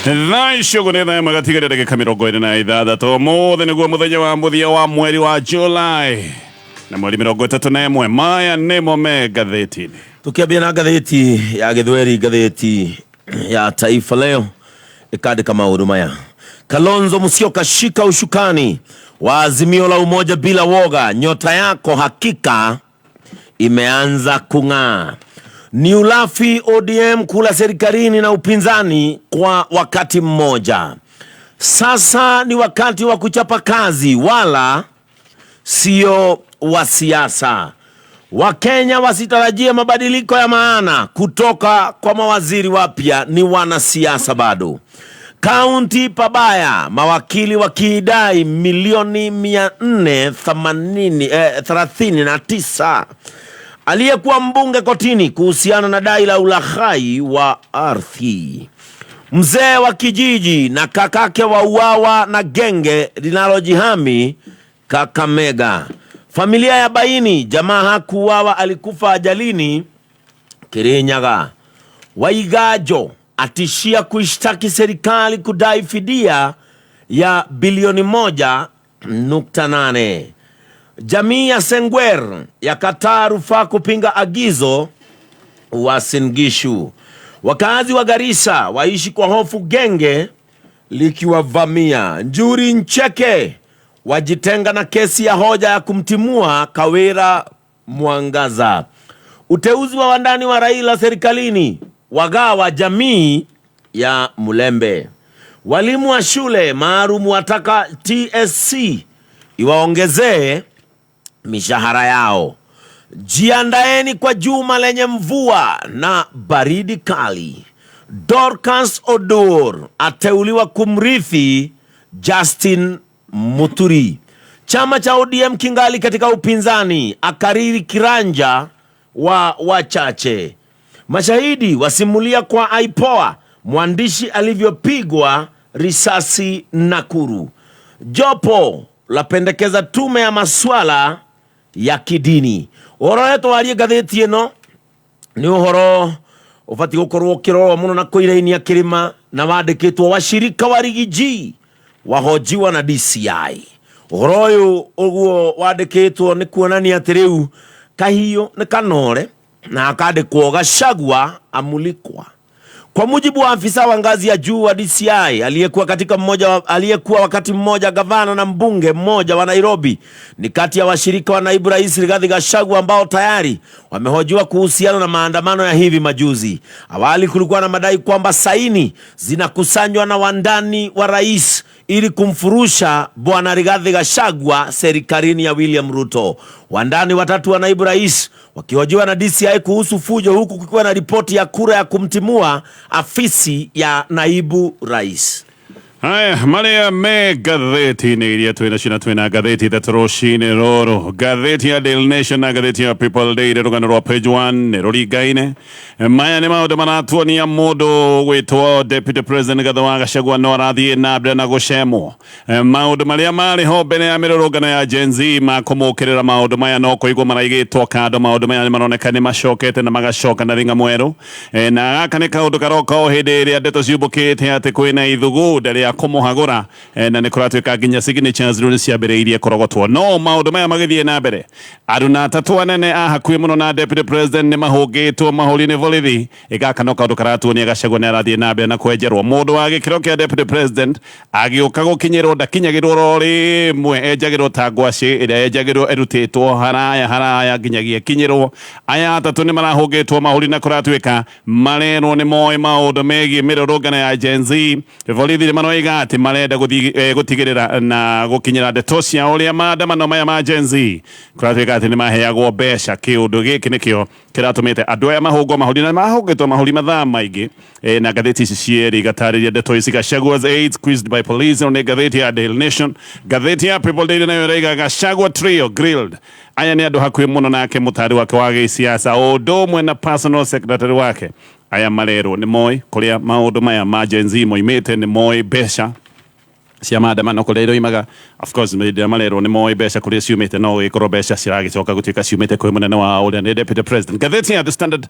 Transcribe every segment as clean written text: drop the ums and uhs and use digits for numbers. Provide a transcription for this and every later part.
Thaa icio ũguo nĩ thaa ĩmwe gatigaria ndagĩka 26. Ũmũthĩ nĩguo mũthenya wa mũthia wa mweri wa July na mweri 31. Maya nĩmo me ngathĩti-inĩ. Tukiambia na ngathĩti ya Gĩthweri, ngathĩti ya Taifa Leo ikandika maũndũ maya: Kalonzo Musyoka, shika ushukani wa Azimio la Umoja bila woga, nyota yako hakika imeanza kung'aa. Ni ulafi ODM kula serikalini na upinzani kwa wakati mmoja. Sasa ni wakati wa kuchapa kazi, wala sio wa siasa. Wakenya wasitarajie mabadiliko ya maana kutoka kwa mawaziri wapya, ni wanasiasa bado. Kaunti pabaya, mawakili wakiidai milioni 439. Aliyekuwa mbunge kotini kuhusiana na dai la ulaghai wa ardhi. Mzee wa kijiji na kakake wauawa na genge linalojihami Kakamega. Familia ya baini jamaa hakuuawa, alikufa ajalini Kirinyaga. Waigajo atishia kuishtaki serikali kudai fidia ya bilioni 1.8. Jamii ya Sengwer yakataa rufaa kupinga agizo Uasin Gishu. Wakazi wa Garissa waishi kwa hofu genge likiwavamia. Njuri Ncheke wajitenga na kesi ya hoja ya kumtimua Kawira Mwangaza. Uteuzi wa wandani wa Raila serikalini wagawa jamii ya Mulembe. Walimu wa shule maalum wataka TSC iwaongezee mishahara yao. Jiandaeni kwa juma lenye mvua na baridi kali. Dorcas Odur ateuliwa kumrithi Justin Muturi. Chama cha ODM kingali katika upinzani, akariri kiranja wa wachache. Mashahidi wasimulia kwa IPOA mwandishi alivyopigwa risasi Nakuru. Jopo lapendekeza tume ya maswala ya kidini. Ũhoro ũrĩa twarie ngathĩti ĩno nĩ ũhoro ũbatiĩ gũkorwo ũkĩrorwo mũno na kũirainia kĩrĩma na wandĩkĩtwo washirika wa Riggy G wahojiwa na DCI. Ũhoro ũyũ ũguo wandĩkĩtwo nĩ kuonania atĩ rĩu kahiũ nĩ kanore na akandĩkwo Gachagua amulikwa. Kwa mujibu wa afisa wa ngazi ya juu wa DCI aliyekuwa wakati mmoja gavana na mbunge mmoja wa Nairobi, ni kati ya washirika wa naibu rais Rigathi Gachagua ambao tayari wamehojiwa kuhusiana na maandamano ya hivi majuzi. Awali kulikuwa na madai kwamba saini zinakusanywa na wandani wa rais ili kumfurusha bwana Rigathi Gachagua serikalini ya William Ruto. Wandani watatu wa naibu rais wakihojiwa na DCI kuhusu fujo, huku kukiwa na ripoti ya kura ya kumtimua afisi ya naibu rais. Haya, marĩa me ngathĩti-inĩ iria twĩ nacio, na twĩna ngathĩti ithatũ rũcinĩ rũrũ: ngathĩti ya Daily Nation na ngathĩti ya People Daily. Rũgano rwa page 1 nĩ rũringaine. Maya nĩ maũndũ maratuonia mũndũ gwĩtwo Deputy President Rigathi wa Gachagua no arathiĩ na mbere na gũcemwo. Maũndũ marĩa marĩ ho mbere ya mĩrũrũngano ya Gen Z makũmũkĩrĩra, maũndũ maya no kũigwo maraigĩtwo kando. Maũndũ maya nĩ maroneka nĩ macokete na magacoka na thinga mwerũ. Na gaka nĩ kaũndũ karoka o hĩndĩ ĩrĩa ndeto ciumbũkĩte atĩ kwĩna ithugunda rĩa kũmũhagũra, na nĩ kũratuĩka nginya signatures rĩu nĩ ciambĩrĩirie kũrogotwo. No maũndũ maya magĩthiĩ na mbere, aruna atatũ anene a hakuhĩ mũno na Deputy President nĩ mahũngĩtwo mahũri nĩ borithi. Gaka no kaũndũ karatuonia Gachagua nĩ arathiĩ na mbere na kwenjerwo. Mũndũ wa gĩkĩro kĩa Deputy President agĩũka gũkinyĩrwo ndakinyagĩrwo ro rĩmwe, enjagĩrwo ta ngwacĩ ĩrĩa enjagĩrwo ĩrutĩtwo haraya haraya nginyagia ĩkinyĩrwo. Aya atatũ nĩ marahũngĩtwo mahũri na kũratuĩka marerwo nĩ moĩ maũndũ megiĩ mĩrũrũngano ya Gen Z. Borithi nĩ maroiga atĩ marenda gũtigĩrĩra na gũkinyĩra ndeto cia ũrĩa maandamano maya ma Gen Z kũratuĩka atĩ nĩ maheagwo mbeca. Kĩũndũ gĩkĩ nĩkĩo kĩratũmĩte andũ aya mahũngwo mahũri, na mahũngĩtwo mahũri mathaa maingĩ. Na ngathĩti ici cierĩ igatarĩria ndeto ici. Gachagua's aides quizzed by police, ĩno nĩ ngathĩti ya Daily Nation. Ngathĩti ya People Daily nayo ĩraiga Gachagua trio grilled. Aya nĩ andũ hakuhĩ mũno nake, mũtari wake wa gĩsiasa o ũndũ ũmwe na personal secretary wake. Aya marerwo nĩ moĩ kũrĩa maũndũ maya ma Gen Z moimĩte, nĩ moĩ mbeca cia maandamano kũrĩa iroimaga. Of course, hĩndĩ ĩrĩa marerwo nĩ moĩ mbeca kũrĩa ciumĩte, no gĩkorwo mbeca ciragĩcoka gũtuĩka ciumĩte kwĩ mũnene wao ũrĩa nĩ Deputy President. Ngathĩti ya The Standard,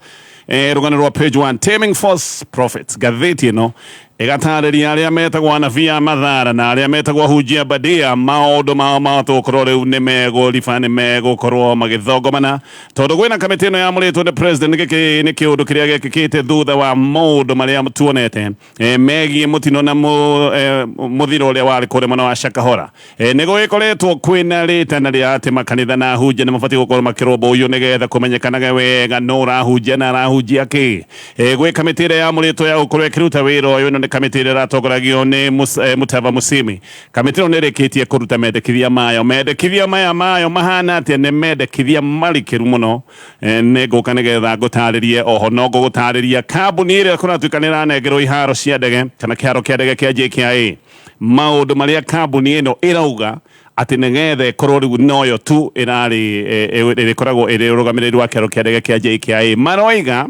rũgano rwa page 1, Taming False Prophets. Ngathĩti ĩno Ĩgatarĩria arĩa metagwo anabii a mathara na arĩa metagwo ahunjia bandia maũndũ mao matũkorwo rĩu nĩ megũriba nĩ megũkorwo magĩthongomana tondũ kwĩna kamĩtĩ ĩno yamũrĩtwo nĩ president. Gĩkĩ nĩ kĩũndũ kĩrĩa gĩkĩkĩte thutha wa maũndũ marĩa tuonete megiĩ mũtino na mũthiro ũrĩa warĩ kũrĩa mwena wa Shakahola. Nĩ gũgĩkoretwo kwĩna rĩtana rĩa atĩ makanitha na ahunjia nĩ mabatiĩ gũkorwo makĩrũmbũiyo nĩgetha kũmenyekanage wega nũ ũrahunjia na arahunjia kĩ. Gwĩ kamĩtĩ ĩrĩa yamũrĩtwo ya gũkorwo ĩkĩruta wĩra ũyũ. Ĩno nĩ kamĩtĩ ĩrĩa ĩratongoragio nĩ Mutava Musimi. Kamĩtĩ ĩno nĩ ĩrĩkĩtie kũruta mendekithia mayo. Mendekithia maya mayo mahana atĩa? Nĩ mendekithia marikĩru mũno. Nĩ ngũka nĩgetha ngũtarĩrie. Oho no ngũgũtarĩria kambuni ĩrĩa kũratuĩka nĩ ĩranengerwo iharo cia ndege kana kĩharo kĩa ndege kĩa JKIA, maũndũ marĩa kambuni ĩno ĩrauga atĩ nĩgetha ĩkorwo rĩu noyo tu ĩrarĩ ĩrĩkoragwo ĩrĩ ũrũgamĩrĩri wa kĩharo kĩa ndege kĩa JKIA. Maroiga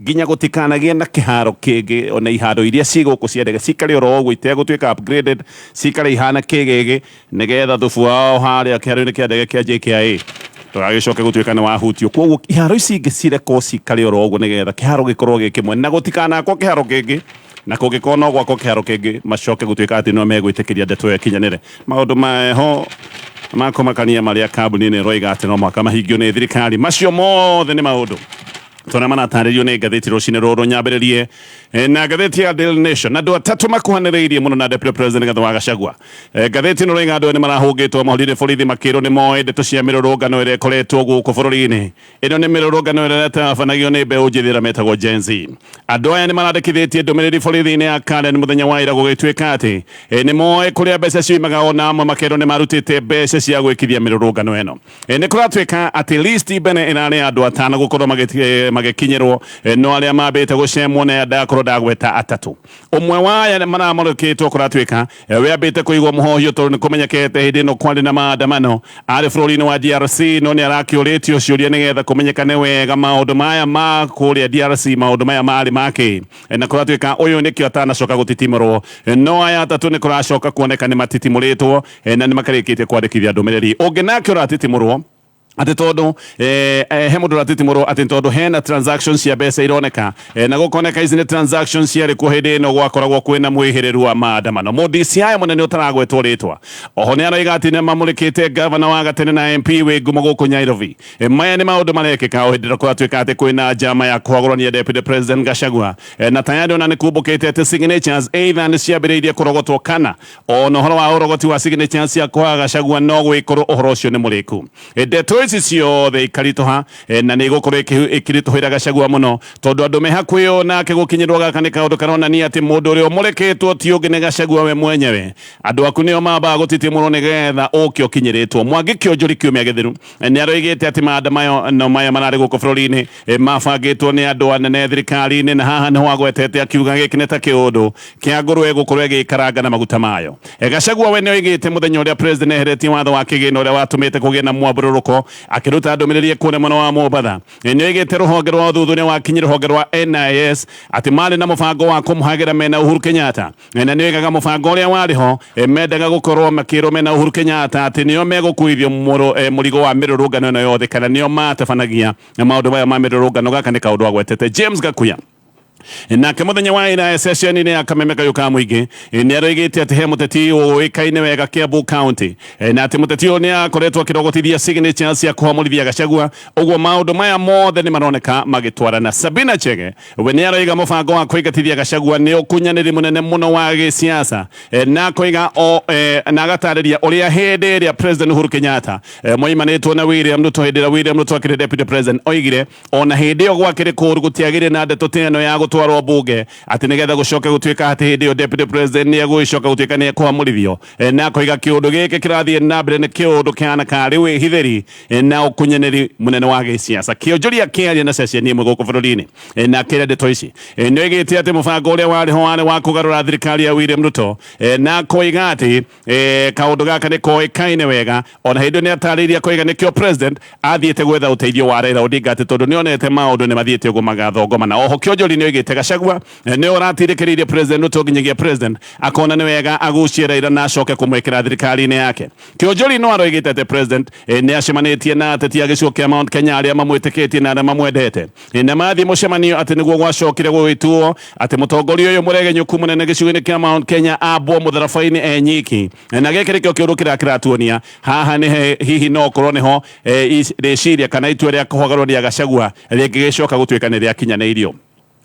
nginya gũtikanagĩe na kĩharo kĩngĩ, ona iharo iria ciĩ gũkũ cia ndege cikare oro ũguo itegũtuĩka upgraded, cikare ihana kĩgĩgĩ, nĩgetha thubu wao harĩa kĩharo-inĩ kĩa ndege kĩa JKIA ndũgagĩcoke gũtuĩka nĩ wahutio. Koguo iharo ici ingĩ cirekwo cikare oro ũguo nĩgetha kĩharo gĩkorwo gĩ kĩmwe na gũtikanakwo kĩharo kĩngĩ, na kũngĩkorwo no gwakwo kĩharo kĩngĩ macoke gũtuĩka atĩ no megwĩtĩkĩria ndeto ĩyo ĩkinyanĩre. Maũndũ meho makũmakania marĩa kambuni ĩno ĩroiga atĩ no mũhaka mahingio nĩ thirikari. Macio mothe nĩ maũndũ tondũ maratarĩrio nĩ ngathĩti rũcinĩ rũrũ. Nyambĩrĩrie na ngathĩti ya Daily Nation. Andũ atatũ makuhanĩrĩirie mũno na Deputy President Rigathĩ wa Gachagua. Ngathĩti ĩno ĩroiga andũ aya nĩ marahũngĩtwo mahũrire borithi makĩrwo nĩ moĩ ndeto cia mĩrũrũngano ĩrĩa ĩkoretwo gũkũ bũrũri-inĩ. Ĩno nĩ mĩrũrũngano ĩrĩa ĩtabanagio nĩ mbeũ njĩthĩ ĩrĩa metagwo Gen Z. Andũ aya nĩ marandĩkithĩtie ndũmĩrĩri borithi-inĩ ya Karen mũthenya wa ira, gũgĩtuĩka atĩ nĩ moĩ kũrĩa mbeca ciumaga, ona amwe makerwo nĩ marutĩte mbeca cia gwĩkithia mĩrũrũngano ĩno. Nĩ kũratuĩka atĩ list mbere ĩrarĩ andũ atano gũkorwo magĩkinyĩrwo, no arĩa mambĩte gũcemwo nĩ ndakorwo ndagweta atatũ. Ũmwe wa aya maramũrĩkĩtwo kũratuĩka we ambĩte kũigwo mũhohio tondũ nĩ kũmenyekete hĩndĩ ĩno kwarĩ na maandamano arĩ bũrũri-inĩ wa DRC, no nĩ arakĩũrĩtio ciũria nĩgetha kũmenyekane wega maũndũ maya ma kũrĩa DRC, maũndũ maya marĩ makĩ, na kũratuĩka ũyũ nĩkĩo atanacoka gũtitimũrwo. No aya atatũ nĩ kũracoka kuoneka nĩ matitimũrĩtwo na nĩ makarĩkĩtie kwandĩkithia ndũmĩrĩri. Ũngĩ nake ũratitimũrwo atĩ tondũ he mũndũ ũratitimũrwo atĩ tondũ hena transactions cia mbeca ironeka, na gũkoneka ici nĩ transactions ciarĩ kuo hĩndĩ ĩno gwakoragwo kwĩna mwĩhĩrĩru wa maandamano. Mũndisi mũnene ũtaragwetwo rĩtwa oho nĩ aroiga atĩ nĩ mamũrĩkĩte gavana wa gatene na MP wĩ ngumo gũkũ Nairobi. Maya nĩ maũndũ marekĩka o hĩndĩ ĩrĩa kũratuĩka atĩ kwĩna njama ya kũhagũrania Deputy President Gachagua, na tayari ona nĩ kumbũkĩte atĩ signatures either nĩ ciambĩrĩirie kũrogotwo kana ona ũhoro wa ũrogoti wa signatures cia kũhaga Gachagua no gwĩkorwo ũhoro ũcio nĩ mũrĩku. Ndeto ici ciothe ikaritũha, na nĩ igũkorwo ĩkĩritũhĩra Gachagua mũno tondũ andũ me hakuhĩ nake gũkinyĩrwo. Gaka nĩ kaũndũ karonania atĩ mũndũ ũrĩa ũmũrĩkĩtwo ti ũngĩ nĩ Gachagua we mwenyewe. Andũ aku nĩo mambaga gũtitimũrwo nĩgetha ũke ũkinyĩrĩtwo. Mwangi Kĩonjũri kiumia gĩthiru nĩ aroigĩte atĩ maandamano maya mararĩ gũkũ bũrũri-inĩ mabangĩtwo nĩ andũ anene thirikari-inĩ, na haha nĩho agwetete akiuga gĩkĩ nĩ ta kĩũndũ kĩa ngũrwe gũkorwo ĩgĩkaranga na maguta mayo. Gachagua we nĩ oigĩte mũthenya ũrĩa president eheretie watho wa kĩgĩna ũrĩa watũmĩte kũgĩe na mwambũrũrũko, akĩruta ndũmĩrĩri kũrĩa mwena wa Mombatha, nĩ oigĩte rũhonge rwa ũthuthuria wa kinyi, rũhonge rwa NIS, atĩ marĩ na mũbango wa kũmũhagĩra mena Uhuru Kenyatta, na nĩ oigaga mũbango ũrĩa warĩ ho mendaga gũkorwo makĩrwo mena Uhuru Kenyatta atĩ nĩo megũkuithio mũrigo wa mĩrũrũngano ĩno yothe kana nĩo matabanagia maũndũ maya ma mĩrũrũngano. Gaka nĩ kaũndũ agwetete James Gakuya. Nake mũthenya wa ira ceceni-inĩ ya Kameme Kayũ ka Mũingĩ nĩ aroigĩte atĩ he mũteti ũĩkaine wega Kiambu County, na atĩ mũteti ũyũ nĩ akoretwo akĩrogotithia signatures cia kũhamũrithia Gachagua. Ũguo maũndũ maya mothe nĩ maroneka magĩtwarana. Sabina Chege we nĩ aroiga mũbango wa kũingatithia Gachagua nĩ ũkunyanĩri mũnene mũno wa gĩsiasa, na akoiga o na agatarĩria ũrĩa hĩndĩ ĩrĩa President Uhuru Kenyatta moimanĩtwo na William Ruto, hĩndĩ ĩrĩa William Ruto akĩrĩ deputy president, oigire ona hĩndĩ ĩyo gwakĩrĩ kũũru gũtiagĩrĩ na ndeto ta ĩno ya gũtwarwo mbunge atĩ nĩgetha gũcoke gũtuĩka atĩ hĩndĩ ĩyo deputy president nĩ egũgĩcoka gũtuĩka nĩ ekũhamũrithio, na akoiga kĩũndũ gĩkĩ kĩrathiĩ na mbere nĩ kĩũndũ kĩhana karĩ wĩhithĩri na ũkunyanĩri mũnene wa gĩsiasa. Kĩonjoria kĩaria na ceceni ĩmwe gũkũ bũrũri-inĩ, na akĩaria ndeto ici, nĩ oigĩte atĩ mũbango ũrĩa warĩ ho warĩ wa kũgarũra thirikari ya William Ruto, na akoiga atĩ kaũndũ gaka nĩ koĩkaine wega. Ona hĩndĩ ĩyo nĩ atarĩirie akoiga nĩkĩo president athiĩte gwetha ũteithio wa Raila Odinga atĩ tondũ nĩonete maũndũ nĩ mathiĩte ũguo magathongoma. Na oho Kĩonjori nĩ oigĩte Nĩoigĩte Gachagua nĩwe ũratindĩkĩrĩirie President Ruto nginyagia President akona nĩ wega agucie Raila na acoke kũmwĩkĩra thirikari-inĩ yake. Kĩonjori no aroigĩte atĩ President nĩ acemanĩtie na ateti a gĩcigo kĩa Mount Kenya arĩa mamwĩtĩkĩtie na arĩa mamwendete na mathiĩ mũcemanio atĩ nĩguo gwacokire gũgĩtuo atĩ mũtongoria ũyũ mũregenyũku mũnene gĩcigo-inĩ kĩa Mount Kenya ambwo mũtharaba-inĩ e nyiki. Na gĩkĩ nĩkĩo kĩũndũ kĩrĩa kĩratuonia haha nĩ hihi no ũkorwo nĩho rĩciria kana itua rĩa kũhagarũria Gachagua rĩngĩgĩcoka gũtuĩka nĩ rĩakinyanĩirio.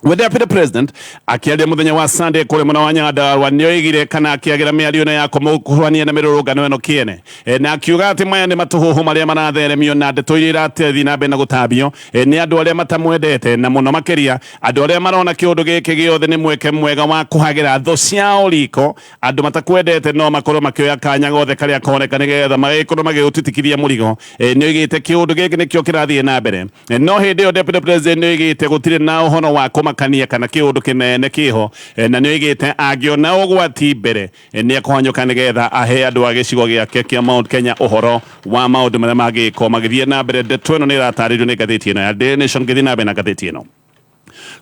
We Deputy President akĩaria mũthenya wa Sunday kũrĩa mwena wa Nyandarua nĩoigire kana akĩagĩra mĩario ĩno ya kũmũkuruhania na mĩrũrũngano ĩno kĩene na akiuga atĩ maya nĩ matũhũhũ marĩa maratheremio na ndeto iria irathiĩ na mbere na gũtambio nĩ andũ arĩa matamwendete na mũno makĩria andũ arĩa marona kĩũndũ gĩkĩ gĩothe nĩ mweke mwega wa kũhagĩra thũ ciao riko. Andũ matakwendete no makorwo makĩoya kanya gothe karĩa koneka nĩgetha magĩkorwo magĩgũtitikithia mũrigo. Nĩoigĩte kĩũndũ gĩkĩ nĩkĩo kĩrathiĩ na mbere. No hĩndĩ ĩyo Deputy President nĩoigĩte gũtirĩ na ũhoro wa kũmakania kana kĩũndũ kĩnene kĩho, na nĩoigĩte angĩona ũgwati mbere nĩekũhanyũka nĩgetha ahe andũ a gĩcigo gĩake kĩa Mount Kenya ũhoro wa maũndũ marĩa mangĩgĩkorwo magĩthiĩ na mbere. Ndeto ĩno nĩ ĩratarĩrio nĩ ngathĩti ĩno ya Daily Nation. Ngĩthiĩ na mbere na ngathĩti ĩno,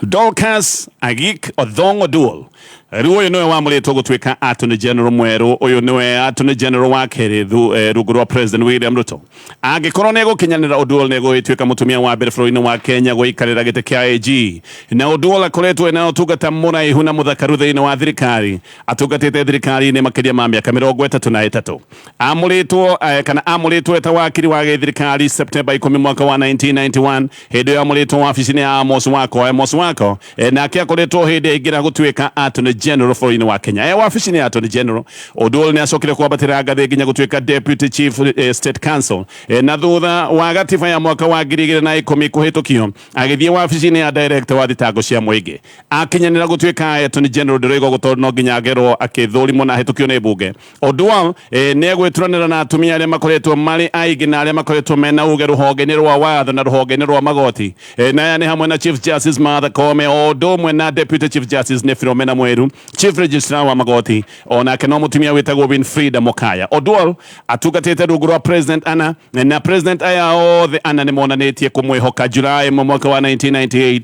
Dorcas Agik Odhong Oduol rĩu ũyũ nĩwe wamũrĩtwo gũtuĩka Attorney General mwerũ. Ũyũ nĩwe Attorney General wa kerĩ rungu rwa President William Ruto. Angĩkorwo nĩ egũkinyanĩra, Oduol nĩ egũgĩtuĩka mũtumia wa mbere bũrũri-inĩ wa Kenya gũikarĩra gĩtĩ kĩa AG. Na Oduol akoretwo ena ũtungata mũraihu na mũthakaru thĩinĩ wa thirikari, atungatĩte thirikari-inĩ makĩria ma mĩaka 33. Amũrĩtwo kana amũrĩtwo eta wakiri wa gĩthirikari Septemba 10 mwaka wa 1991. Hĩndĩ ĩyo amũrĩtwo wabici-inĩ ya Amos Wako. Amos Wako nake akoretwo hĩndĩ aingĩra gũtuĩka Attorney General bũrũri-inĩ wa Kenya. Wabici-inĩ ya Attorney General, Oduol nĩ acokire kwambatĩra ngathĩ nginya gũtuĩka Deputy Chief State Counsel, na thutha wa gatiba ya mwaka wa 2010 kũhĩtũkio agĩthiĩ wabici-inĩ ya Director wa thitango cia mũingĩ. Akinyanĩra gũtuĩka Attorney General ndĩroiga ũguo tondũ no nginya agerwo akĩthũrimwo na ahĩtũkio nĩ mbunge. Oduol nĩ egwĩturanĩra na atumia arĩa makoretwo marĩ aingĩ na arĩa makoretwo mena uge rũhonge-inĩ rwa watho na rũhonge-inĩ rwa magoti, na aya nĩ hamwe na Chief Justice Martha Koome o ũndũ ũmwe na Deputy Chief Justice nĩ Philomena Mweru, Chief Registrar wa magoti o nake no mũtumia wĩtagwo Winfrida Mokaya. Oduol atungatĩte rungu rwa President ana, na President aya othe ana nĩ monanĩtie kũmwĩhoka. July mwaka wa 1998,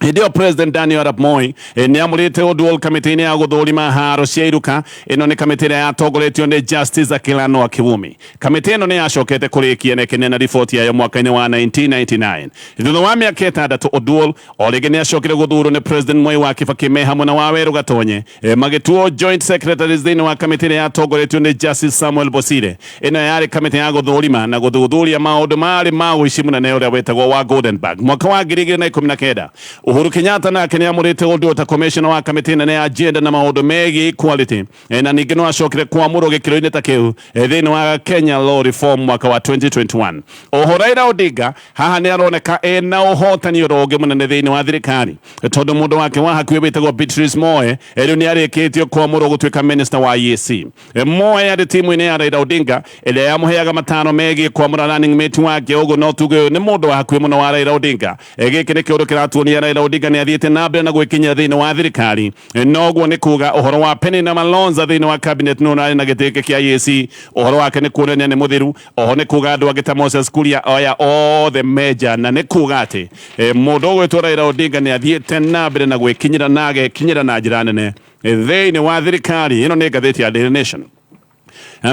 hĩndĩ ĩyo President Daniel Arap Moi nĩ amũrĩte Oduol kamĩtĩ-inĩ ya gũthũrima haro cia iruka. Ĩno nĩ kamĩtĩ ĩrĩa yatongoretio nĩ Justice Akilano Akiwumi. Kamĩtĩ ĩno nĩ yacokete kũrĩkia na ĩkĩneana riboti yayo mwaka-inĩ wa 1999. Thutha wa mĩaka 6, Oduol o rĩngĩ nĩ acokire gũthurwo nĩ President Mwai wa Kibaki me hamwe na Waweru Gatonye, magĩtuo joint secretaries thĩinĩ wa kamĩtĩ ĩrĩa yatongoretio nĩ Justice Samuel Bosire. Ĩno yarĩ kamĩtĩ ya gũthũrima na gũthuthuria maũndũ marĩ ma ũici mũnene ũrĩa wetagwo wa Goldenberg. Mwaka wa 2019, Uhuru Kenyatta nake nĩ amũrĩte Oduol ta commissioner wa kamĩtĩ nene ya gender na maũndũ megiĩ equality, na ningĩ no acokire kwamũrwo gĩkĩro-inĩ ta kĩu thĩinĩ wa Kenya Law Reform mwaka wa 2021. Oho Raila Odinga haha nĩ aroneka ena ũhotani oro ũngĩ mũnene thĩinĩ wa thirikari, tondũ mũndũ wake wa hakuhĩ wĩtagwo Beatrice Moe rĩu nĩ arĩkĩtio kwamũrwo gũtuĩka minister wa EAC. Moe arĩ timu-inĩ ya Raila Odinga ĩrĩa yamũheaga mataro megiĩ kwamũra running mate wake, ũguo no tuge ũyũ nĩ mũndũ wa hakuhĩ mũno wa Raila Odinga. Gĩkĩ nĩ kĩũndũ kĩratuonia Raila Odinga nĩ athiĩte na mbere na gwĩkinyia thĩinĩ wa thirikari. Noguo nĩ kuga ũhoro wa Penina Malonza thĩinĩ wa cabinet nĩ ũrarĩ na gĩtĩ gĩkĩ kĩa EAC, ũhoro wake nĩ kuonania nĩ mũthiru. Oho nĩ kuga andũ angĩ ta Moses Kuria aya othe menja, na nĩ kuga atĩ mũndũ ũgwĩtwo Raila Odinga nĩ athiĩte na mbere na gwĩkinyĩra na agekinyĩra na njĩra nene thĩinĩ wa thirikari. Ĩno nĩ ngathĩti ya Daily Nation.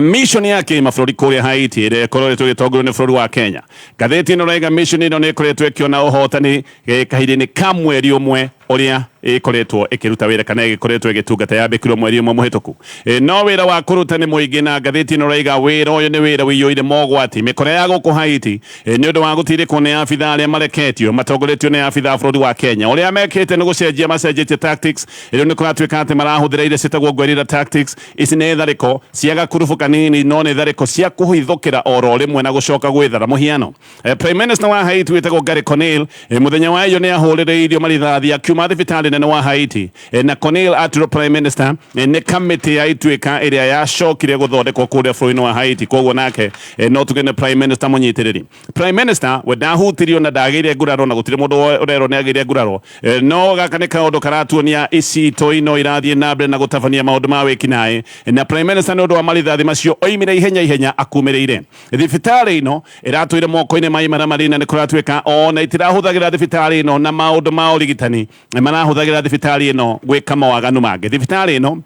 Mission ya kĩmabũrũri kũrĩa Haiti ĩrĩa ĩkoretwo ĩgĩtongorio nĩ bũrũri wa Kenya. Ngathĩti ĩno ĩraiga mission ĩno nĩ ĩkoretwo ĩkĩona ũhotani kahinda-inĩ ka mweri ũmwe ũrĩa ĩkoretwo ĩkĩruta wĩra kana ĩgĩkoretwo ĩgĩtungata, yambĩkirwo mweri ũmwe mũhĩtũku. No wĩra wa kũruta nĩ mũingĩ, na ngathĩti ĩno ĩraiga wĩra ũyũ nĩ wĩra ũiyũire mogwati. Mĩkora ya gũkũ Haiti nĩ ũndũ wa gũtindĩkwo nĩ abithaa arĩa mareketio matongoretio nĩ abithaa a bũrũri wa Kenya, ũrĩa mekĩte nĩ gũcenjia macenjetie tactics. Rĩu nĩ kũratuĩka atĩ marahũthĩra iria ciĩtagwo guerrilla tactics. Ici nĩ tharĩko cia gakurubu kanini, no nĩ tharĩko cia kũhithũkĩra oro rĩmwe na gũcoka gwĩthara. Mũhiano, Prime Minister wa Haiti wĩtagwo Garry Conille mũthenya wa iyo nĩ ahũrĩrĩirio marithathi akiuma thibitarĩ nene wa Haiti, na Conille atirwo Prime Minister nĩ kamĩtĩ ya ituĩka ĩrĩa yacokire gũthondekwo kũrĩa bũrũri-inĩ wa Haiti. Koguo nake no tuge nĩ Prime Minister mũnyitĩrĩri. Prime Minister we ndahutirio na ndagĩire nguraro, na gũtirĩ mũndũ ũrerwo nĩ agĩire nguraro, no gaka nĩ kaũndũ karatuonia icito ino irathiĩ na mbere na gũtabania maũndũ ma wĩkinaĩ, na Prime Minister nĩ ũndũ wa marithathi macio oimire ihenya ihenya akumĩrĩire. Thibitarĩ ĩno ĩratũire moko-inĩ ma imaramari, na nĩ kũratuĩka ona itirahũthagĩra thibitarĩ ĩno na maũndũ ma ũrigitani. Marahũthagĩra thibitarĩ ĩno gwĩka mawaganu mangĩ. Thibitarĩ ĩno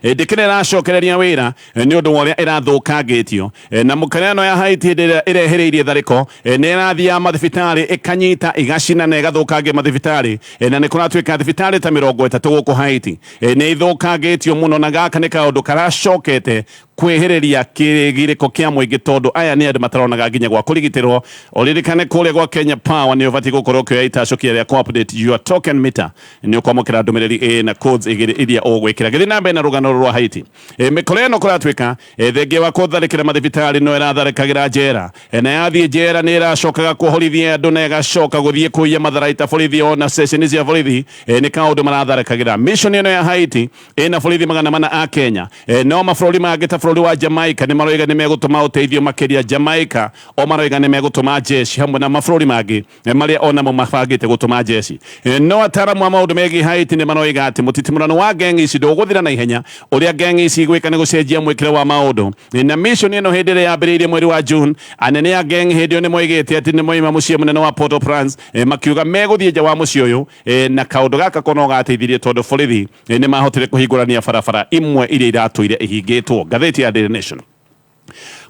ndĩkĩrĩ ĩracokereria wĩra nĩ ũndũ wa ũrĩa ĩrathũkangĩtio. Na mũkara ĩno ya Haiti hĩndĩ ĩrĩa ĩrehĩrĩirie tharĩko nĩ ĩrathiaga mathibitarĩ ĩkanyita ĩgacina na ĩgathũkangia mathibitarĩ. Na nĩ kũratuĩka thibitarĩ ta 30 gũkũ Haiti nĩ ithũkangĩtio mũno, na gaka nĩ kaũndũ karacokete kwĩhĩrĩria kĩgirĩko kĩa mũingĩ tondũ aya nĩ andũ mataronaga nginya gwa kũrigitĩrwo. Ũririkane kũrĩa gwa Kenya Power nĩ ũbatiĩ gũkorwo ũkĩoya itacũkia rĩa kũ-update your token meter. Nĩ ũkwamũkĩra ndũmĩrĩri ĩna codes igĩrĩ iria ũgwĩkĩra. Gĩthiĩ na mbere na rũgano rwa Haiti. Mĩkora ĩno kũratuĩka thengia wa kũtharĩkĩra mathibitarĩ no ĩratharĩkagĩra njera, na yathiĩ njera nĩ ĩracokaga kuohorithia andũ na ĩgacoka gũthiĩ kũiya matharaita borithi ona ceceni cia borithi. Nĩ kaũndũ maratharĩkagĩra. Mission ĩno ya Haiti ĩna borithi 400 a Kenya. No mabũrũri mangĩ ta bũrũri wa Jamaica nĩ maroiga nĩ megũtũma ũteithio makĩria. Jamaica o maroiga nĩ megũtũma jeshi hamwe na mabũrũri mangĩ marĩa onamo mabangĩte gũtũma jeshi. No ataaramu a maũndũ megiĩ Haiti nĩ maroiga atĩ mũtitimũrano wa gang ici ndũgũthira na ihenya. Ũrĩa gang ici igwĩka nĩ gũcenjia mwĩkĩre wa maũndũ. Na mission ĩno hĩndĩ ĩrĩa yambĩrĩirie mweri wa June, anene a gang hĩndĩ ĩyo nĩ moigĩte atĩ nĩ moima mũciĩ mũnene wa Port-au-Prince, makiuga megũthiĩ nja wa mũciĩ ũyũ. Na kaũndũ gaka ko no gateithirie tondũ borithi nĩ mahotire kũhingũrania barabara imwe iria iratũire ihingĩtwo. Ngathĩti ya Daily Nation.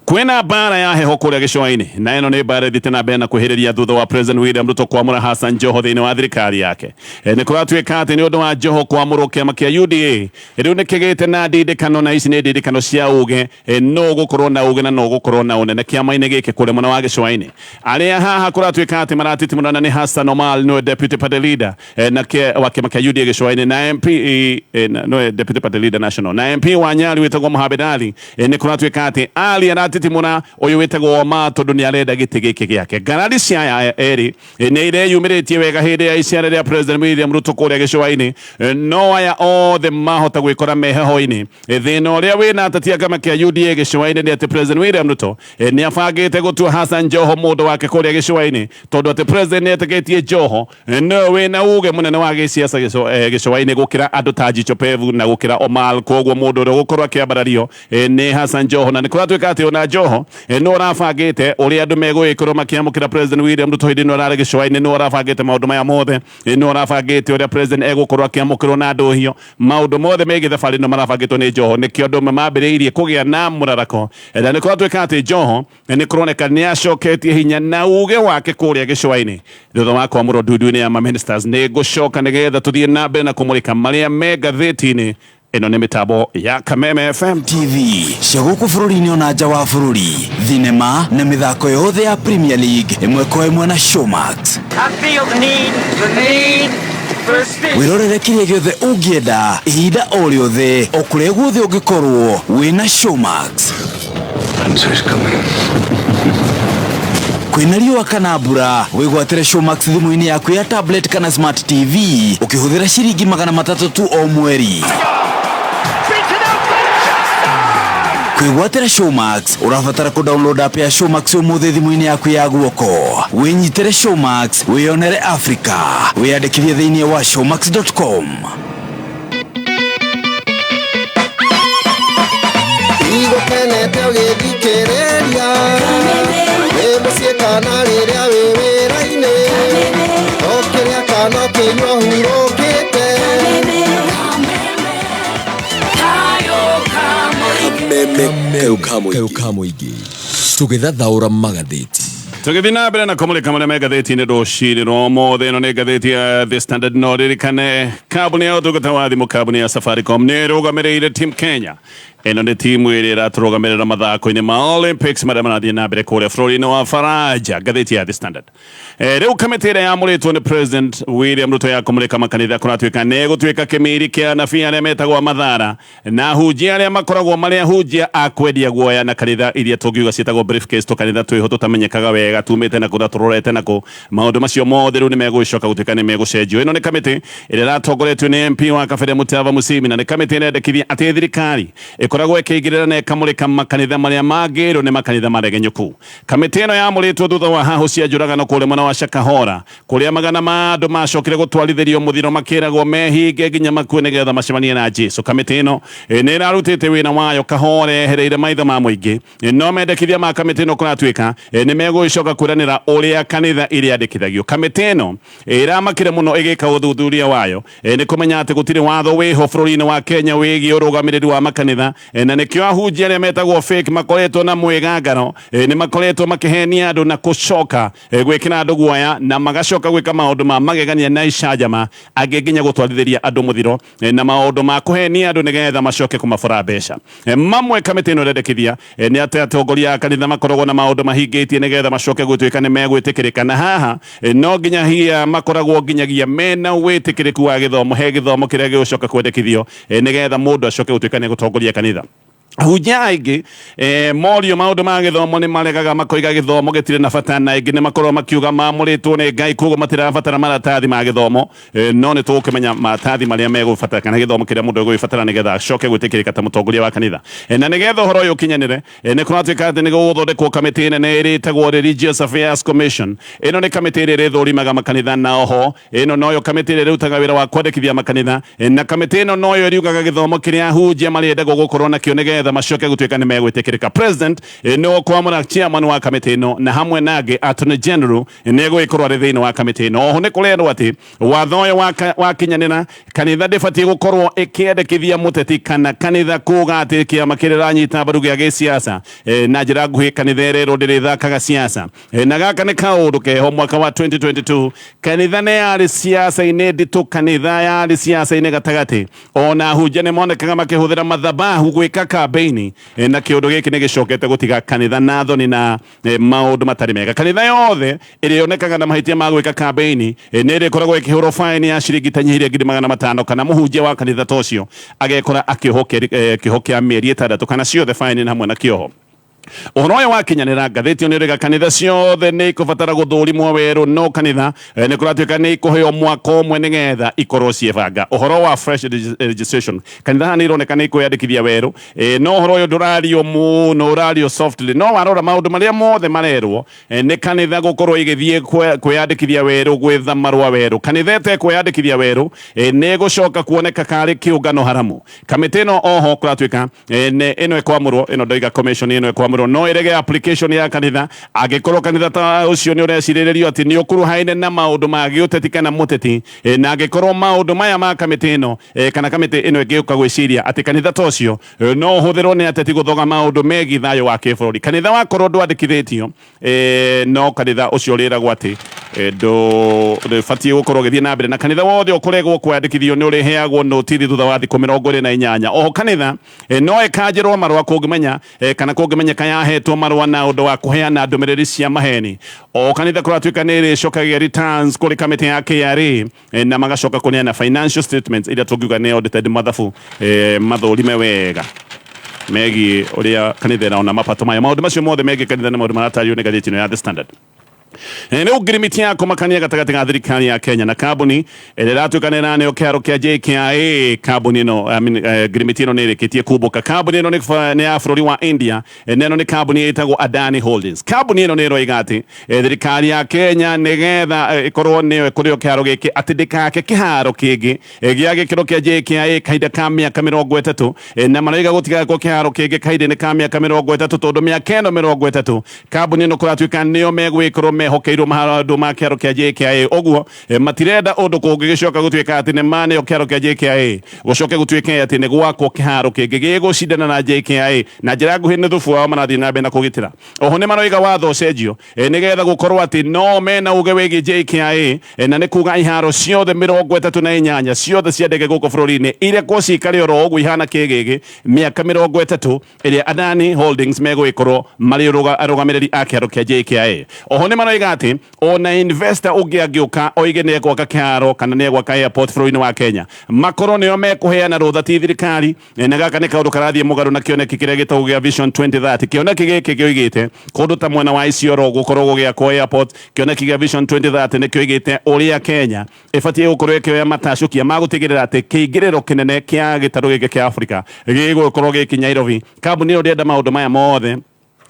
Kwĩna mbara ya heho kũrĩa gĩcũa-inĩ, na ĩno nĩ mbara ĩthiĩte na mbere na kwĩhĩrĩria thutha wa President William Ruto kwamũra Hassan Joho thĩinĩ wa thirikari yake. Nĩ kũratuĩka atĩ nĩ ũndũ wa Joho kwamũrwo, kĩama kĩa UDA rĩu nĩ kĩgĩte na ndindĩkano, na ici nĩ ndindĩkano cia uge no gũkorwo na uge na no gũkorwo na ũnene kĩama-inĩ gĩkĩ kũrĩa mwena wa gĩcũa-inĩ. Arĩa haha kũratuĩka atĩ maratitimũrana nĩ Hassan Omar, nĩwe deputy party leader na wa kĩama kĩa UDA gĩcũa-inĩ, na MP nĩwe deputy party leader national, na MP wa Nyali wĩtagwo Mohamed Ali. Nĩ kũratuĩka atĩ Ali aratitimũra ũyũ wĩtagwo Omar tondũ nĩ arenda gĩtĩ gĩkĩ gĩake. Ngarari cia aya erĩ nĩ ireyumĩrĩtie wega hĩndĩ ya icera rĩa President William Ruto kũrĩa gĩcũa-inĩ. No aya othe mahota gwĩkora me heho-inĩ. Thĩna ũrĩa wĩna ateti a kĩama kĩa UDA gĩcũa-inĩ nĩ atĩ President William Ruto nĩ abangĩte gũtua Hassan Joho mũndũ wake kũrĩa gĩcũa-inĩ, tondũ atĩ President nĩ etĩkĩtie Joho nĩwe wĩna uge mũnene wa gĩciaca gĩcũa-inĩ gũkĩra andũ ta Jicho Pevu na gũkĩra Omar. Koguo mũndũ ũrĩa ũgũkorwo akĩambarario nĩ Hassan Joho, na nĩ kũratuĩka atĩ ona Joho nĩwe ũrabangĩte ũrĩa andũ megũgĩkorwo makĩamũkĩra President William Ruto hĩndĩ ĩno ararĩ gĩcũa-inĩ. Nĩwe ũrabangĩte maũndũ maya mothe, nĩwe ũrabangĩte ũrĩa President egũkorwo akĩamũkĩrwo na ndũhio. Maũndũ mothe megiĩ thabarĩ ĩno marabangĩtwo nĩ Joho. Nĩkĩo andũ amwe mambĩrĩirie kũgĩa na mũrarako, na nĩ kũratuĩka atĩ Joho nĩ kũroneka nĩ acoketie hinya na uge wake kũrĩa gĩcũa-inĩ thutha wa kwamũrwo ndundu-inĩ ya maministers. Nĩ ngũcoka nĩgetha tũthiĩ na mbere na kũmũrĩka marĩa me ngathĩti-inĩ ĩno. Nĩ mĩtambo ya Kameme FM. TV cia gũkũ bũrũri-inĩ ona nja wa bũrũri, thinema na mĩthako yothe ya Premier League ĩmwe kwa ĩmwe na Showmax. I feel the need for speed. Wĩrorere kĩrĩa gĩothe ũngĩenda ihinda o rĩothe o kũrĩa guothe ũngĩkorwo wĩna Showmax. Kwĩna riũa kana mbura, wĩgwatĩre Showmax thimũ-inĩ yaku ya tablet kana smart TV ũkĩhũthĩra ciringi 300 tu o mweri. Kwĩgwatĩra Showmax ũrabatara kũ download app ya Showmax ũmũthĩ thimũ-inĩ yaku ya guoko. Wĩnyitĩre Showmax, wĩyonere Africa. Wĩyandĩkithie thĩinĩ wa showmax.com. Igũkenete ũgĩthikĩrĩria wĩ mũciĩ kana rĩrĩa wĩ wĩra-inĩ, ũkĩrĩa kana ũkĩnyua hurũkĩte. Kameme kayo ka mũingĩ tũgĩthathaũra magathĩti. Tũgĩthiĩ na mbere na kũmũrĩka marĩa me ngathĩti-inĩ rũcinĩ rwa ũmũthĩ, ĩno nĩ ngathĩti ya The Standard. No ririkane kambuni ya ũtungata wa thimũ, kambuni ya Safaricom, nĩ ĩrũgamĩrĩire Team Kenya. Ĩno nĩ timu ĩrĩa ĩratũrũgamĩrĩra mathako-inĩ ma Olympics marĩa marathiĩ na mbere kũrĩa bũrũri-inĩ wa Faranja. Ngathĩti ya The Standard. Rĩu kamĩtĩ ĩrĩa yamũrĩtwo nĩ President William Ruto ya kũmũrĩka makanitha kũratuĩka nĩ gũtuĩka kĩmiri kĩa anabii arĩa metagwo Mathara na hunjia arĩa makoragwo marĩ ahunjia a kwendia guoya, na kanitha iria tũngiuga ciĩtagwo briefcase, tũkanitha twĩho tũtamenyekaga wega tumĩte nakũ na tũrorete nakũ. Maũndũ macio mothe rĩu nĩ megũgĩcoka gũtuĩka nĩ megũcenjio. Ĩno nĩ kamĩtĩ ĩrĩa ĩratongoretio nĩ MP wa Kabere Mutava Musyimi, na nĩ kamĩtĩ ĩrendekithia atĩ thirikari ĩkorwo Ĩkoragwo ĩkĩingĩrĩra na ĩkamũrĩka makanitha marĩa mangĩrwo nĩ makanitha maregenyũku. Kamĩtĩ ĩno yamũrĩtwo thutha wa hahũ cia njũragano kũrĩa mwena wa Shakahola, kũrĩa magana ma andũ macokire gũtwarithĩrio mũthiro makĩragwo mehinge nginya makue nĩgetha macemanie na Jesu. Kamĩtĩ ĩno nĩ ĩrarutĩte wĩra wayo kahora yehereire maitho ma mũingĩ, no mendekithia ma kamĩtĩ ĩno kũratuĩka nĩ megũgĩcoka kwĩranĩra ũrĩa kanitha irĩandĩkithagio. Kamĩtĩ ĩno ĩramakire mũno ĩgĩka ũthuthuria wayo nĩ kũmenya atĩ gũtirĩ watho wĩho bũrũri-inĩ wa Kenya wĩgiĩ ũrũgamĩrĩri wa makanitha, na nĩkĩo ahunjia arĩa metagwo fake makoretwo na mwĩgangaro, nĩ makoretwo makĩhenia andũ na gũcoka gwĩkĩra andũ guoya na magacoka gwĩka maũndũ ma magegania na icanjama, angĩ nginya gũtwarithĩria andũ mũthiro na maũndũ ma kũhenia andũ nĩgetha macoke kũmabora mbeca. Mamwe kamĩtĩ ĩno ĩrendekithia nĩ atĩ atongoria a kanitha makoragwo na maũndũ mahingĩtie nĩgetha macoke gũtuĩka nĩ megwĩtĩkĩrĩka, na haha no nginya hia makoragwo nginyagia mena wĩtĩkĩrĩku wa gĩthomo, he gĩthomo kĩrĩa gĩgũcoka kwendekithio nĩgetha mũndũ acoke gũtuĩka nĩ gũtongoria kanitha. Ahunjia aingĩ morio maũndũ ma gĩthomo nĩ maregaga, makoiga gĩthomo gĩtirĩ na bata, na aingĩ nĩ makoragwo makiuga mamũrĩtwo nĩ Ngai koguo matirabatara maratathi ma gĩthomo. No nĩ tũgũkĩmenya maratathi marĩa megũbatara kana gĩthomo kĩrĩa mũndũ egũgĩbatara nĩgetha acoke gwĩtĩkĩrĩka ta mũtongoria wa kanitha. Na nĩgetha ũhoro ũyũ ũkinyanĩre, nĩ kũratuĩka atĩ nĩ gũgũthondekwo kamĩtĩ nene ĩrĩtagwo Religious Affairs Commission. Ĩno nĩ kamĩtĩ ĩrĩa ĩrĩthũrimaga makanitha, na oho ĩno noyo kamĩtĩ ĩrĩa ĩrutaga wĩra wa kwandĩkithia makanitha, na kamĩtĩ ĩno noyo ĩriugaga gĩthomo kĩrĩa ahunjia marĩendagwo gũkorwo nakĩo nĩgetha macoke gũtuĩka nĩ megwĩtĩkĩrĩka. President nĩwe ũkwamũra chairman wa kamĩtĩ ĩno, na hamwe nangĩ Attorney General nĩ egũgĩkorwo arĩ thĩinĩ wa kamĩtĩ ĩno. Oho nĩ kũrerwo atĩ watho ũyũ wakinyanĩra, kanitha ndĩbatiĩ gũkorwo ĩkĩendekithia mũteti kana kanitha kuga atĩ kĩama kĩrĩa ĩranyita mbaru gĩa gĩsiasa. Na njĩra nguhĩ, kanitha ĩrerwo ndĩrĩthakaga siasa. Na gaka nĩ kaũndũ keho. Mwaka wa 2022 kanitha nĩ yarĩ siasa-inĩ nditũ, kanitha yarĩ siasa-inĩ gatagatĩ, ona ahunjia nĩ monekaga makĩhũthĩra mathabahu gwĩka kambeini, na kĩũndũ gĩkĩ nĩ gĩcokete gũtiga kanitha na thoni na maũndũ matarĩ mega. Kanitha yothe ĩrĩonekaga na mahĩtia ma gwĩka kambeini nĩ ĩrĩkoragwo ĩkĩhũrwo faini ya ciringi itanyihĩire 500,000, kana mũhunjia wa kanitha ta ũcio agekora akĩohwo kĩoho kĩa mĩeri 6 kana ciothe faini hamwe na kĩoho. Ũhoro ũyũ wakinyanĩra, ngathĩti ĩyo nĩ ĩrauga kanitha ciothe nĩ ikũbatara gũthũrimwo werũ, no kanitha nĩ kũratuĩka nĩ ikũheo mwaka ũmwe nĩgetha ikorwo ciĩbanga. Ũhoro wa fresh registration, kanitha haha nĩ ironeka nĩ ikwĩyandĩkithia werũ, no ũhoro ũyũ ndũrario mũno, ũrario softly. No warora maũndũ marĩa mothe marerwo nĩ kanitha gũkorwo igĩthiĩ kwĩyandĩkithia werũ, gwetha marũa werũ. Kanitha ĩtekwĩyandĩkithia werũ nĩ ĩgũcoka kuoneka karĩ kĩũngano haramu. Kamĩtĩ ĩno oho kũratuĩka ĩno ĩkwamũrwo, ĩno ndoiga commission ĩno ĩkwamũrwo no ĩrege application ya kanitha angĩkorwo kanitha ta ũcio nĩ ũrecirĩrĩrio atĩ nĩ ũkuruhaine na maũndũ ma gĩũteti kana mũteti, na angĩkorwo maũndũ maya ma kamĩtĩ ĩno kana kamĩtĩ ĩno ĩngĩũka gwĩciria atĩ kanitha ta ũcio no ũhũthĩrwo nĩ ateti gũthoga maũndũ megiĩ thayũ wa kĩbũrũri. Kanitha wakorwo ndwandĩkithĩtio, no kanitha ũcio ũrĩragwo atĩ ndũbatiĩ gũkorwo ũgĩthiĩ na mbere, na kanitha wothe ũkũregwo kwandĩkithio nĩ ũrĩheagwo notithi thutha wa thikũ 28. Oho kanitha no ĩkanjĩrwo marũa kũngĩmenya kana kũngĩmenyeka yahetwo marũa na ũndũ wa kũheana ndũmĩrĩri cia maheni. O kanitha kũratuĩka nĩ ĩrĩcokagia returns kũrĩ kamĩtĩ ya KRA, na magacoka kũneana financial statements iria tũngiuga nĩ audited, mathabu mathũrime wega megiĩ ũrĩa kanitha ĩrona mapato mayo. Maũndũ macio mothe megiĩ kanitha nĩ maũndũ maratario nĩ ngathĩti ĩno ya The Standard. Rĩu ngirimiti ya kũmakania gatagatĩ ga thirikari ya Kenya na kambuni ĩrĩa ĩratuĩka nĩ ĩraneo kĩharo kĩa JKIA. Kambuni ĩno, I mean, ngirimiti ĩno nĩ ĩrĩkĩtie kumbũka. Kambuni ĩno nĩ ya bũrũri wa India, na ĩno nĩ kambuni ĩtagwo Adani Holdings. Kambuni ĩno nĩ ĩroiga atĩ thirikari ya Kenya nĩgetha ĩkorwo nĩyo ĩkũrĩo kĩharo gĩkĩ, atĩ ndĩkake kĩharo kĩngĩ gĩa gĩkĩro kĩa JKIA kahinda ka mĩaka 30, na maroiga gũtigakwo kĩharo kĩngĩ kahinda-inĩ ka mĩaka 30, tondũ mĩaka ĩno 30 kambuni ĩno kũratuĩka nĩo megwĩkorwo mehokeirwo maũndũ ma kĩharo kĩa JKIA. Ũguo matirenda ũndũ kũngĩgĩcoka gũtuĩka atĩ nĩ maneo kĩharo kĩa JKIA, gũcoke gũtuĩke atĩ nĩ gwakwo kĩharo kĩngĩ gĩgũcindana na JKIA. Na njĩra nguhĩ nĩ thubu wao marathiĩ na mbere na kũgitĩra. Oho nĩ maroiga watho ũcenjio nĩgetha gũkorwo atĩ no mena uge wĩgiĩ JKIA, na nĩ kuga iharo ciothe 38 ciothe cia ndege gũkũ bũrũri-inĩ irekwo cikare oro ũguo ihana kĩgĩgĩ mĩaka 30 ĩrĩa Adani Holdings megũgĩkorwo marĩ arũgamĩrĩri a kĩharo kĩa JKIA. Oho nĩ maroiga maroiga atĩ ona investor ũngĩ angĩũka oige nĩ egwaka kĩharo kana nĩ egwaka airport bũrũri-inĩ wa Kenya, makorwo nĩo mekũheana rũtha, ti thirikari. Na gaka nĩ kaũndũ karathiĩ mũgarũ na kĩoneki kĩrĩa gĩtagwo gĩa Vision 2030. Kĩoneki gĩkĩ kĩoigĩte kũndũ ta mwena wa Isiolo gũkorwo gũgĩakwo airport. Kĩoneki gĩa Vision 2030 nĩ kĩoigĩte ũrĩa Kenya ĩbatiĩ gũkorwo ĩkĩoya matacũkia ma gũtigĩrĩra atĩ kĩingĩrĩro kĩnene kĩa gĩtarũ gĩkĩ kĩa Africa gĩgũkorwo gĩkĩ Nairobi. Kambuni ĩyo ndĩrenda maũndũ maya mothe,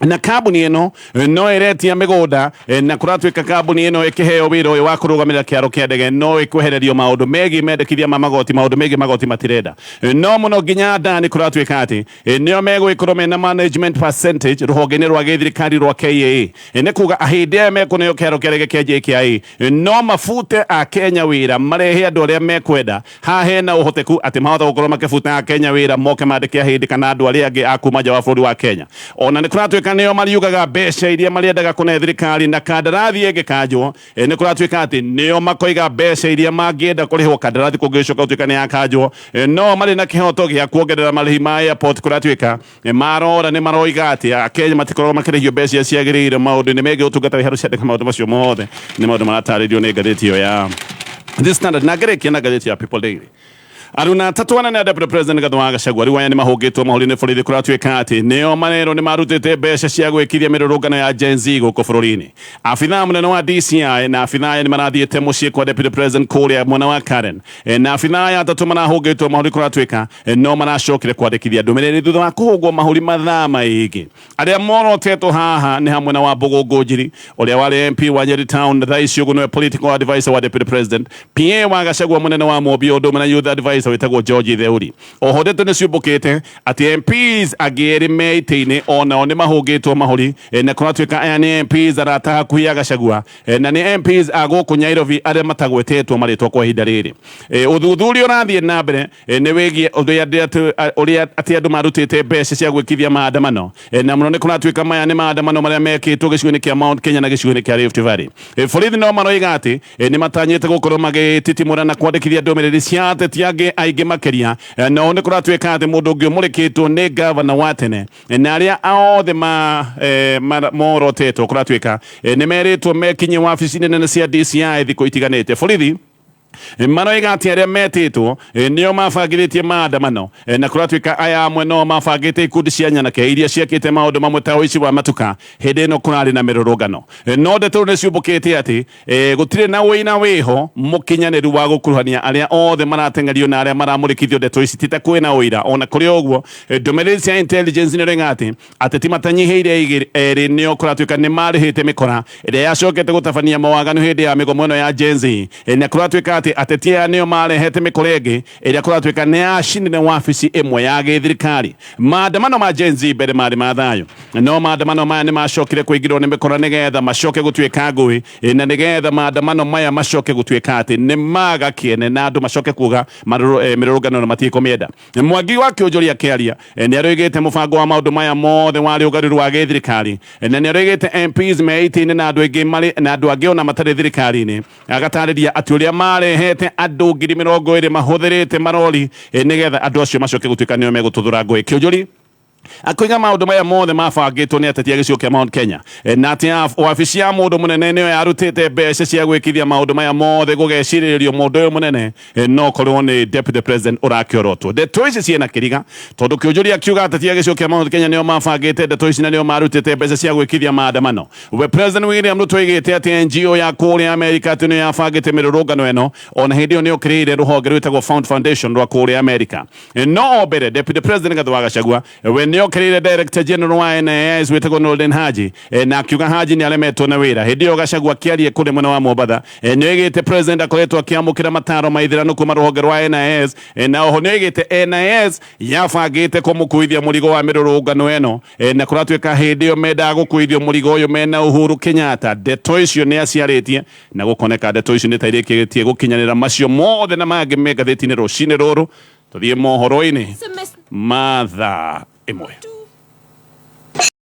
na kambuni ĩno no ĩretia mĩgũnda, na kũratuĩka kambuni ĩno ĩkĩheo wĩra ũyũ wa kũrũgamĩrĩra kĩaro kĩa ndege no ĩkwehererio maũndũ megiĩ mendekithia ma magoti, maũndũ megiĩ magoti matirenda. No mũno nginya ndani kũratuĩka atĩ nĩo megũgĩkorwo mena management percentage rũhonge-inĩ rwa gĩthirikari rwa KAA. Nĩ kuga ahĩndĩ aya mekũneo kĩaro kĩa ndege kĩa JKIA no mabute a Kenya wĩra, marehe andũ arĩa mekwenda. Haha hena ũhoteku atĩ mahota gũkorwo makĩbuta a Kenya wĩra, moke mandĩke ahĩndĩ kana andũ arĩa angĩ a kuma nja wa bũrũri wa Kenya. Ona nĩ kũratuĩka nĩo mariugaga mbeca iria marĩendaga kũne thirikari, na kandarathi ĩngĩkanjwo, nĩ kũratuĩka atĩ nĩo makoiga mbeca iria mangĩenda kũrĩhwo kandarathi kũngĩcoka gũtuĩka nĩ yakanjwo. No marĩ na kĩhoto gĩa kuongerera marĩhi ma airport. Kũratuĩka marora nĩ maroiga atĩ Akenya matikoragwo makĩrĩhio mbeca iria ciagĩrĩire maũndũ-inĩ megiĩ ũtungata wa iharo cia ndege. Maũndũ macio mothe nĩ maũndũ maratarĩrio nĩ ngathĩti ĩyo ya The Standard. Na ngĩrĩkia na ngathĩti ya People Daily, aruna atatũ anene a Deputy President Rigathi wa Gachagua rĩu aya nĩ mahũngĩtwo mahũri nĩ borithi. Kũratuĩka atĩ nĩo marerwo nĩ marutĩte mbeca cia gwĩkithia mĩrũrũngano ya Gen Z gũkũ bũrũri-inĩ. Abithaa mũnene wa DCI na abithaa aya nĩ marathiĩte mũciĩ kwa Deputy President kũrĩa mwena wa Karen. Na abithaa aya atatũ marahũngĩtwo mahũri, kũratuĩka no maracokire kwandĩkithia ndũmĩrĩri thutha wa kũhũngwo mahũri mathaa maingĩ. Arĩa morotetwo haha nĩ hamwe na Wambũgũ Ngũnjiri, ũrĩa warĩ MP wa Nyeri Town, thaa ici ũguo nĩwe political advisor wa Deputy President, PA wa Gachagua, mũnene wa Mũmbi, ũndũ ũmwe na youth advisor wĩtagwo George Theuri. Oho ndeto nĩ ciũmbũkĩte atĩ MPs angĩ erĩ me itĩ-inĩ onao nĩ mahũngĩtwo mahũri, na kũratuĩka aya nĩ MPs arata hakuhĩ a Gachagua, na nĩ MPs a gũkũ Nairobi arĩa matagwetetwo marĩtwa kwa ihinda rĩrĩ. Ũthuthuria ũrathiĩ na mbere nĩ wĩgiĩ ũrĩa atĩ andũ marutĩte mbeca cia gwĩkithia maandamano. Na mũno nĩ kũratuĩka maya nĩ maandamano marĩa mekĩtwo gĩcigo-inĩ kĩa Mount Kenya na gĩcigo-inĩ kĩa Rift Valley. Borithi no maroiga atĩ nĩ matanyĩte gũkorwo magĩtitimũra na kwandĩkithia ndũmĩrĩri cia ateti angĩ aingĩ makĩria. No nĩ kũratuĩka atĩ mũndũ ũngĩ ũmũrĩkĩtwo nĩ gavana wa tene, na arĩa othe ma morotetwo kũratuĩka nĩ merĩtwo mekinye wabici nene cia DCI thikũ itiganĩte. Borithi maroiga atĩ arĩa metĩtwo nĩo mabangithĩtie maandamano, na kũratuĩka aya amwe no mabangĩte ikundi cia nyanake iria ciakĩte maũndũ mamwe ta ũici wa matuka hĩndĩ ĩno kũrarĩ na mĩrũrũngano. No ndeto nĩ ciũmbũkĩte atĩ gũtirĩ na ũina wĩho mũkinyanĩru wa gũkuruhania arĩa othe marateng'erio na arĩa maramũrĩkithio ndeto ici, ti ta kwĩna ũira. Ona kũrĩ o ũguo, ndũmĩrĩri cia intelligence nĩ ĩroiga atĩ ateti matanyihĩire erĩ nĩo kũratuĩka nĩ marĩhĩte mĩkora ĩrĩa yacokete gũtabania mawaganu hĩndĩ ya mĩgomo ĩno ya Gen Z. Na kũratuĩka atĩ ateti aya nĩo marehete mĩkora ĩngĩ ĩrĩa kũratuĩka nĩ yacinire wabici ĩmwe ya gĩthirikari. Maandamano ma Gen Z mbere marĩ ma thayũ, no maandamano maya nĩ macokire kũingĩrwo nĩ mĩkora nĩgetha macoke gũtuĩka ngũĩ, na nĩgetha maandamano maya macoke gũtuĩka atĩ nĩ maga kĩene na andũ macoke kuga mĩrũrũngano na matirĩ kũmĩenda. Mwangi wa Kĩũnjũria akĩaria nĩ aroigĩte mũbango wa maũndũ maya mothe warĩ ũgarũrũ wa gĩthirikari, na nĩ aroigĩte MPs me itĩ-inĩ na andũ aingĩ marĩ na andũ angĩ ona matarĩ thirikari-inĩ. Agatarĩria atĩ ũrĩa marehete andũ 20,000 mahũthĩrĩte marori, nĩgetha andũ acio macoke gũtuĩka nĩo megũtũthũra ngũĩ. Kĩũnjũri akoiga maũndũ maya mothe mabangĩtwo nĩ ateti a gĩcigo kĩa Mount Kenya, na atĩ wabici ya mũndũ mũnene nĩyo yarutĩte mbeca cia gwĩkithia maũndũ maya mothe. Gũgecirĩrĩrio mũndũ ũyũ mũnene no korwo nĩ Deputy President ũrakĩorotwo. Ndeto ici ciĩna kĩriga tondũ kĩũnjũria akiuga ateti a gĩcigo kĩa Mount Kenya nĩo mabangĩte ndeto ici na nĩo marutĩte mbeca cia gwĩkithia maandamano. We President William Ruto oigĩte atĩ NGO ya kũrĩa Amerika atĩ nĩyo yabangĩte mĩrũrũngano ĩno. Ona hĩndĩ ĩyo nĩ okĩrĩire rũhonge rwĩtagwo Fund Foundation rwa kũrĩa Amerika. No mbere Deputy President Rigathi wa Gachagua we nĩ okĩrĩire Director General wa NIS wĩtagwo Noordin Haji, na akiuga Haji nĩ aremetwo na wĩra. Hĩndĩ ĩyo Gachagua akĩaria kũrĩa mwena wa Mombatha, nĩ oigĩte President akoretwo akĩamũkĩra mataro maithĩranu kuma rũhonge rwa NIS, na oho nĩ oigĩte NIS yabangĩte kũmũkuithia mũrigo wa mĩrũrũngano ĩno, na kũratuĩka hĩndĩ ĩyo mendaga gũkuithio mũrigo ũyũ mena Uhuru Kenyatta. Ndeto icio nĩ aciarĩtie na gũkoneka ndeto icio nĩ ta irĩkĩtie gũkinyanĩra. Macio mothe na mangĩ me ngathĩti-inĩ rũcinĩ rũrũ. Tũthiĩ mohoro-inĩ ma thaa 1.